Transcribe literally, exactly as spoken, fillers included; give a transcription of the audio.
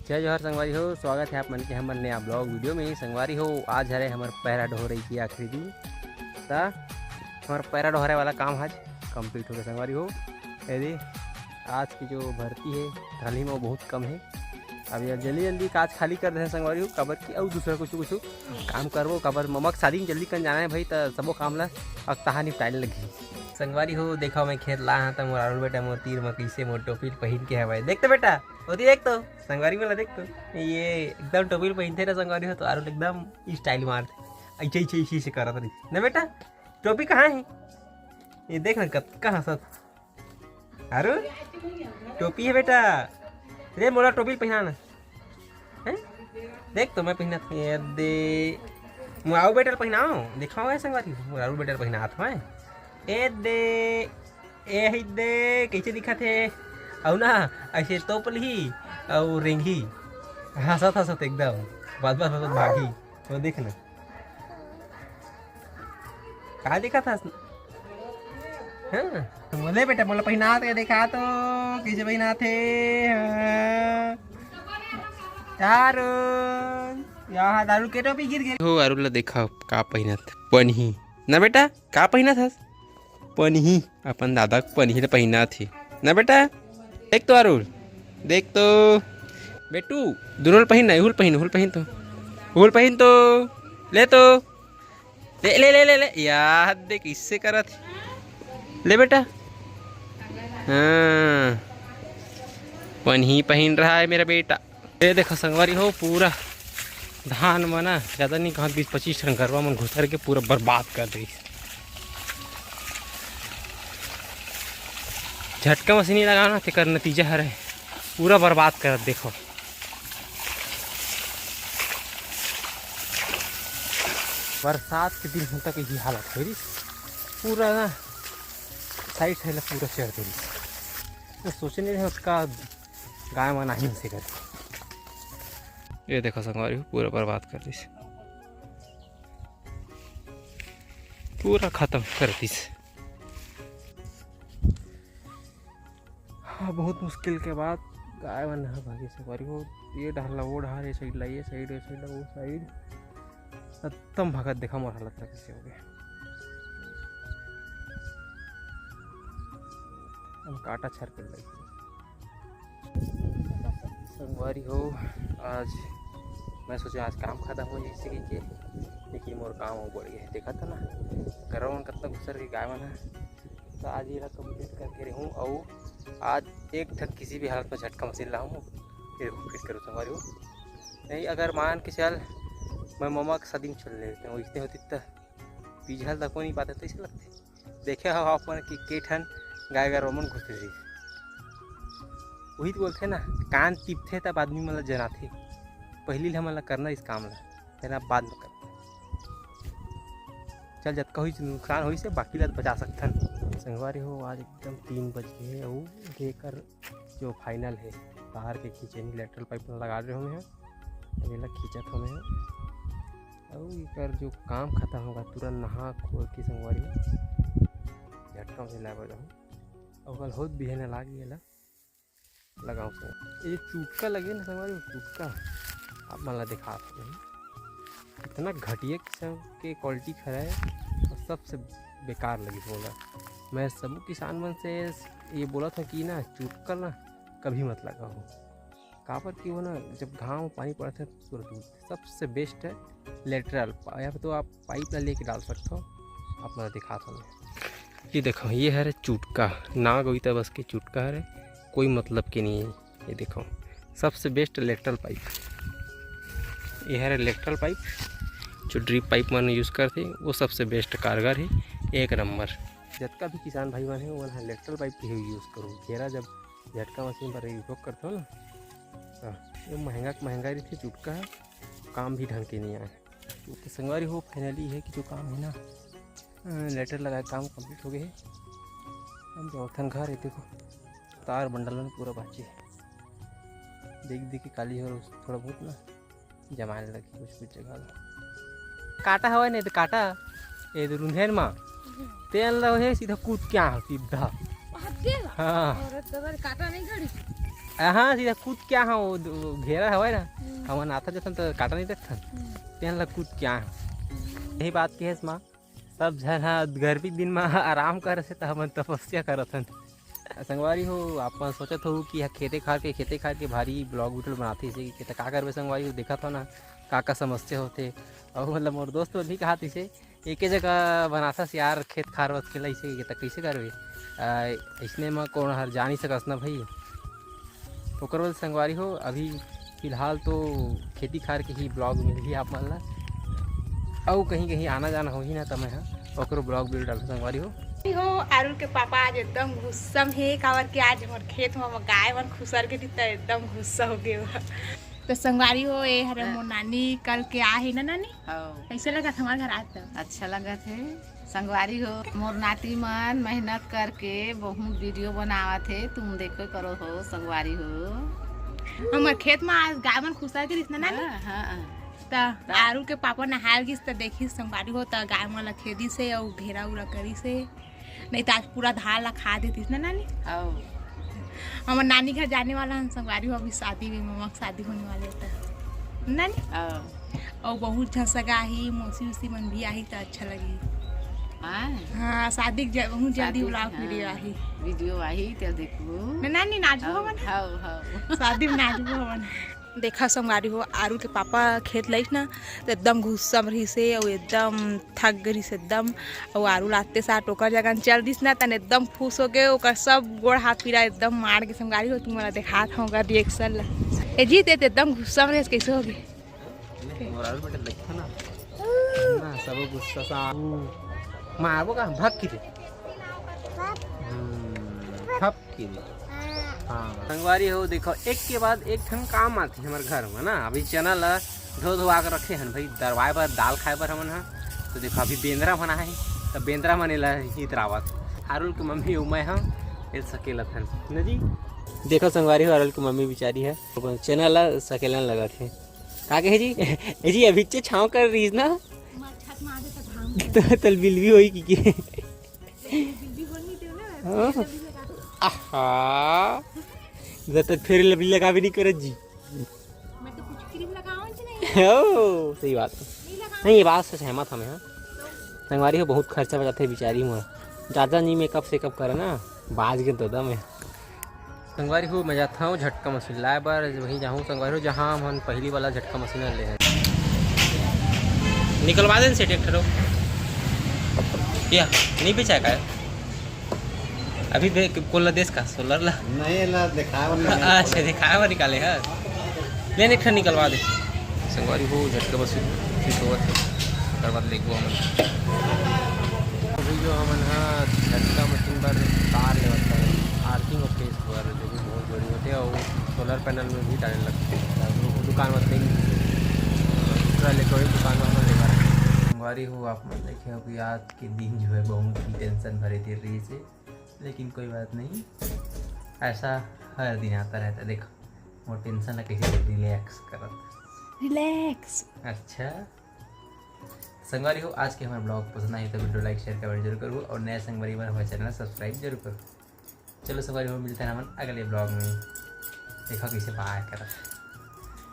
जय जोहार संगवारी हो, स्वागत है आप मन के हमर नया ब्लॉग वीडियो में। संगवारी हो, आज हरे हमर पैरा डोहरई के आखिरी दिन, त हमर पैरा डोहरे वाला काम आज कंप्लीट हो गया संगवारी हो। यदि आज की जो भर्ती है थाली में वो बहुत कम है, अब ये जल्दी जल्दी काज खाली कर दे संगवारी हो, काबर कि अउ दूसरा कुछ कुछ काम करबो, काबर ममक शादी में जल्दी कन जाना है भाई, त सबो काम ला अकतहा निपटाए लगही। संगवारी हो, देखो मैं खेत ला हाँ, त मोर आरुल बेटा मोर तीर म कइसे मोर टोपी पहिन के हवय। देख तो बेटा, ओती देख तो, संगवारी मन ला देख तो, ये एकदम टोपी पहिनथे ना संगवारी हो, तो आरुल एकदम स्टाइल मारथे, ऐसे ऐसे ऐसे ऐसे करत रही ना बेटा। टोपी कहाँ है? ये देख ना, कतका हंसत। आरुल, टोपी है बेटा, रे मोला टोपी पहिना ना। हैं? देख तो मैं पहिनत हूँ, ये दे। मोर आरुल बेटा ल पहिनाओ, दिखाओ ऐसे संगवारी, मोर आरुल बेटा ल पहिनात हूँ। ए दे, ए ही दे, कैसे दिखत है? अउ ना, ऐसे तोप लिही, अउ रेंगही। हंसत हंसत एकदम, बस बस बस भागी। वो देख ना। का देखत हस? हाँ, बोले बेटा, मोला पहिनात के देखा तो, कैसे पहिनात हे? हाँ। तारुन, यहाँ दारू के टोपी गिर गई। हो, आरुल ला देखा, का पहिनत? पनही। ना बेटा, का पहिनत हस? पनही, अपन दादा के पनही ला पहिनात हे। ना बेटा, देख तो आरुल, देख तो। बेटू, दुनो ल पहिन ना, एहू ल पहिन, एहू ल पहिन तो। एहू ल पहिन तो, ले तो। ले, ले, ले, ले, ले। यार, देख, इससे करत हे। ले बेटा। हाँ, पनही पहिन रहा है मेरा बेटा। ये देखो संगवारी हो, पूरा धान मन ना, ज्यादा नहीं कहत, बीस पच्चीस ठन गरवा मन घुसर के पूरा बर्बाद कर दिस। झटका मशीन लगाना, तेकर नतीजा हरे पूरा बर्बाद करत। देखो, बरसात के दिन होता के ही हालत हो रही, पूरा ना साइड साइड ला पूरा चढ़ दे रही। तो सोचे नहीं रहे उसका गाय मन आही से कर। ये देखो संगवारी हो, पूरा बर्बाद कर दिस, पूरा खत्म कर दिस। हाँ, बहुत मुश्किल के बाद गाय मन ह भागी संगवारी हो। ये डहर ला वो डहर, ये साइड ला ये साइड, ये साइड ला वो साइड, एकदम भगत। देखा मोर हालत ला कैसे हो गया। हम काटा छर कर लगी। संगवारी हो, आज मैं सोचे आज काम खत्म हो जैसे कि के, लेकिन मोर काम वो बढ़ गया। देखा था ना, गरवा मन कतना घुसर के गाय मन है, तो आज ये कंप्लीट करके रहूँ। और आज एक ठक किसी भी हालत में झटका मशीन लाऊँ, फिर फिट करूँ संगवारी हो। नहीं, अगर मान के चल, मैं ममा के शादी में चल लेते हैं, वैसे होती तो पीछल तक नहीं पाते, तो ऐसे लगते। देखे हो आप मन कि के ठन गाय गरवा मन घुस रही। वही तो बोलते ना, कान टिपथे तब आदमी मन ला जनाथे। पहली ले हमन ला करना इस काम ला, तेना बाद में करते। चल, जतका होइस नुकसान होइस हे, बाकी ला तो बचा सकथन। संगवारी हो, आज एकदम तीन बज गए हे, अउ एकर जो फाइनल है, तार के खींचे नहीं, लेटरल पाइप लगा रहे हमें, अब एला खींचत हमें। अउ एकर जो काम खत्म होगा, तुरंत नहा खोल के संगवारी हो, झटका से लाए बर जाहूँ। अउ कल होत बिहान लाग गेला, लगाऊँ संग। ये जो चुटका लगे ना संगवारी, वो चुटका आप मन ला दिखात हूँ, इतना घटिया किस्म के क्वालिटी खरा है और सबसे बेकार लगी मोला। मैं सबू किसान मन से ये बोलत हूँ कि ना, चुटका ना कभी मत लगाओ, काबर कि वो ना जब घाम पानी पड़त है तुरंत उगथे। सबसे बेस्ट है लेटरल पा-, या तो आप पाइप ला लेके डाल सकते हो। आप मैं दिखात हूँ, ये देखो, ये हरे चुटका, नाग उइता बस के चुटका हरे, कोई मतलब के नहीं है। ये देखो, सबसे बेस्ट लेटरल पाइप, ये हरे लेटरल पाइप, जो ड्रिप पाइप मन यूज़ करथे, वो सबसे बेस्ट कारगर है, एक नंबर। जतका भी किसान भाई मन है, वो लेटरल पाइप के यूज़ करो। घेरा जब झटका मशीन पर उपयोग करते हो ना, हाँ, ये महंगा के महंगा रहिथे, चुटका है, काम भी ढंग के नहीं आए। तो संगवारी हो, फाइनली है कि जो काम है ना, अ, लेटर लगाए, काम कंप्लीट हो गए है। हम जावथन घर, ये देखो, तार बंडल में पूरा बाँचे है। देख देख के काली हो थोड़ा बहुत ना जमाए लगी कुछ कुछ जगह ला। काटा हवय नहीं तो काटा, ये तो रुंधेन मा, तेल ला हे सीधा कूद के आ सीधा। भाग गेला। हाँ। अरे दादा रे, काटा नहीं गड़ी। हाँ, सीधा कूद के आहा, वो दो घेरा हवय ना, हम्म। हमन आथन जाथन त काटा नहीं देखथन, हम्म। तेन ला कूद के आहा। यही बात कहेस माँ, सब झन ह गर्मी दिन म आराम करत हे, त हमन तपस्या करत हन। संगवारी हो, आप मन सोचत हो कि ह खेते खार के, खेते खार के भारी vlog वीडियो बनाथे, इसे कि त का करबे संगवारी हो, देखत हो ना का का समस्या होथे। अउ मतलब मोर दोस्त मन भी कहात इसे, एके जगह बनाथस यार, खेत खार वत के ला, इसे कि त कइसे करबे? आ, अइसने म कोन हर जा नहीं सकस ना भाई। ओकर बाद संगवारी हो, अभी फिलहाल तो खेती खार के ही vlog मिलही आप मन ला, अउ कहीं कहीं आना जाना होही ना, त मैं ह ओकरो vlog वीडियो डालहूँ संगवारी हो। हो, आरुल के पापा आज एकदम गुस्सा में हे, काबर के आज हमर खेत में गाय मन खुसर गे रहिस, त एकदम गुस्सा हो गे। तो संगवारी हो, ए हरे हाँ। मोर नानी कल के आ हे ना नानी? हौ। कैसे लगत हमारे घर आज तो? अच्छा लगत हे। संगवारी हो, मोर नाती मन मेहनत करके बहुत वीडियो बनावत हे, तुम देखो करो हो संगवारी हो। हमर खेत में आज गाय मन खुसर गे रहिस ना नानी? हाँ, हाँ। त त? आरुल के पापा नहाय गिस त देखिस संगवारी हो, त गाय मन ला खेदिस हे अउ घेरा उरा करिस हे, नहीं त आज पूरा धान ला खा देतिस ना नानी। हौ। हमर नानी घर जाने वाला हन संगवारी हो, अभी शादी में, ममा के शादी होने वाले हे त नानी। हौ। अउ बहुत झन सगा आही, मौसी उसी मन भी आही त अच्छा लगही। हाँ। हाँ, शादी के ज-, बहुत जल्दी शादी, vlog हाँ, वीडियो आही। वीडियो आही त देखबो। ना नानी, नाचबो हौ, हमन। हौ, हौ। शादी में नाचबो हमन। देखा संगवारी हो, आरुल के पापा खेत लइस ना, त एकदम गुस्सा में रहिस हे अउ एकदम थक गे रहिस एकदम। अउ आरुल आते साथ ओकर जगह चल दिस ना, तन एकदम खुश हो गे, ओकर सब गोड़ हाथ पीरा एकदम मार गे संगवारी हो। तुमन ला देखात हूँ ओकर reaction ला। ए जी, ते, ते एकदम गुस्सा में रहिस, कैसे हो गे? मोर आरुल बेटा देखा ना, ना सब गुस्सा सा मारबो का भग के। हम्म, भग के। हाँ। संगवारी हो, देखो, एक के बाद एक ठन काम आथे हमर घर में ना। अभी चना ला धो धोवा के रखे हन भाई, दरवाए बर, दाल खाए बर हमन ह। तो देखो, अभी बेंदरा मन आहे, त बेंदरा मन एला हितरावत। आरुल के मम्मी अउ मैं ह, ए सकेलत हन न जी। देखो संगवारी हो, आरुल के मम्मी बिचारी ह अपन चना ला सकेलन लगत हे। का कहे जी? ए जी, अभी चे छाँव कर रहिस ना, तो तल बिल भी होई कि के। हाँ। आहा। इधर तो फेयर लवली लगाबे नहीं करत जी। मैं तो कुछ क्रीम लगावत नहीं। ओ, सही बात है। नहीं लगावत। नहीं, ये बात से सहमत हूँ मैं, हाँ। संगवारी हो, बहुत खर्चा हो जाथे बिचारी मोर। ज्यादा नहीं मेकअप सेकअप करे ना, बाज गे तो दम है। संगवारी हो, मैं जात हूँ झटका मशीन लाए बर, वहीं जाहूँ संगवारी हो, जहाँ हमन पहली वाला झटका मशीन ले हैं। निकलवा देन सेठ एक ठो। या, नहीं बेचा का है? अभी दे, कोन ला देस का? सोलर ला? नहीं, एला दिखाए बर निकाले। अच्छा, दिखाए बर निकाले ह। ले, एक ठन निकलवा दे। संगवारी हो, झटका बस फिट होवत हे। ओकर बाद लेगबो हमन। अभी जो हमन ह झटका मशीन बर तार लेवत हन, अर्थिंग अउ फेस बर, जो भी बहुत जरूरी होथे, अउ सोलर पैनल में भी डाले लगथे। दुकान म तीन दूसरा लेके वही दुकान म हमन लेबर। संगवारी हो, आप मन देखे हो कि आज के दिन जो है बहुत ही टेंशन भरे दिन रहिस हे, लेकिन कोई बात नहीं, ऐसा हर दिन आता रहता है। देखो, मोर टेंशन ला कैसे रिलैक्स करत। रिलैक्स। अच्छा, संगवारी हो, आज के हमारा ब्लॉग पसंद आई तो वीडियो लाइक, शेयर, कमेंट जरूर करो और नए संगवारी मन हमारे चैनल सब्सक्राइब जरूर करो। चलो संगवारी हो, मिलते हैं हमन अगले ब्लॉग में। देखो कैसे बाहर करत।